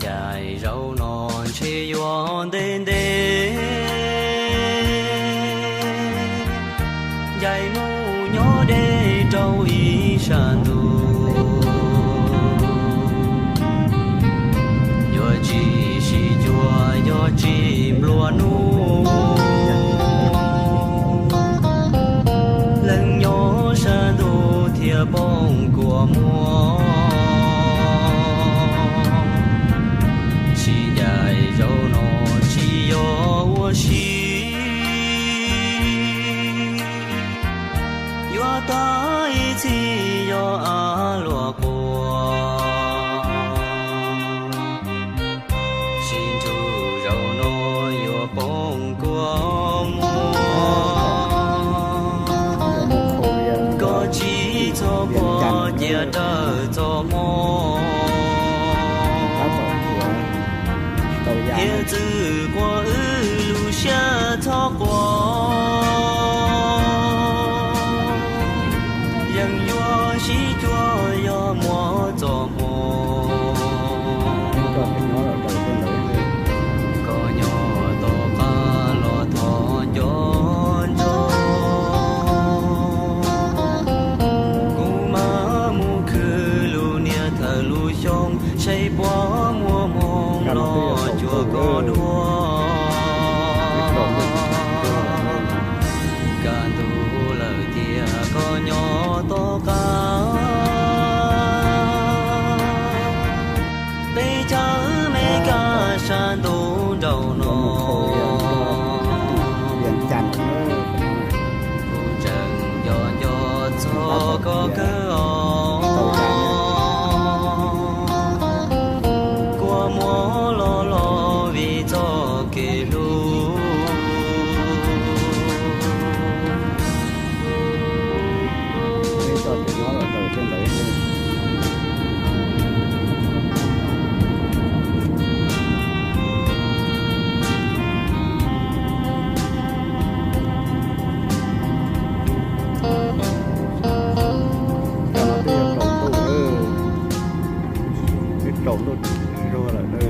Yaim zaum no ntshe yuav ntev ntev, ncaim mus nyob deb rau ib sab ntuj. Yuav tsis sib cuag yog tsis nplua nuj, leej nyob sab ntuj thiaj poob kua muag. Sib ncaim zaum no tsis yog ua si, yuav tag ib txhis yog av luag quas. Sib nrug zaum no yuav poob kua muag. Koj tsis txhob quaj cia raws txoj hmoo, thiab txwm quaj wb lub siab txhob quaj. Yeej yuav sib cuag yog muaj txoj hmoo. Koj nyob tom qab los thov nco ntsoov, kuv mam mus khwv lub niaj thawj lub xyoo saib puas muaj hmoo los cuag koj dua. Kaj ntug lawm tiag koj nyob tom qab, peb chaw Meskas sab ntuj nraum no. Kuv tseem nco nco txog koj kawg os, kua muag los los vim txoj kev hlub. Twb rau ntuj zuag lawm na.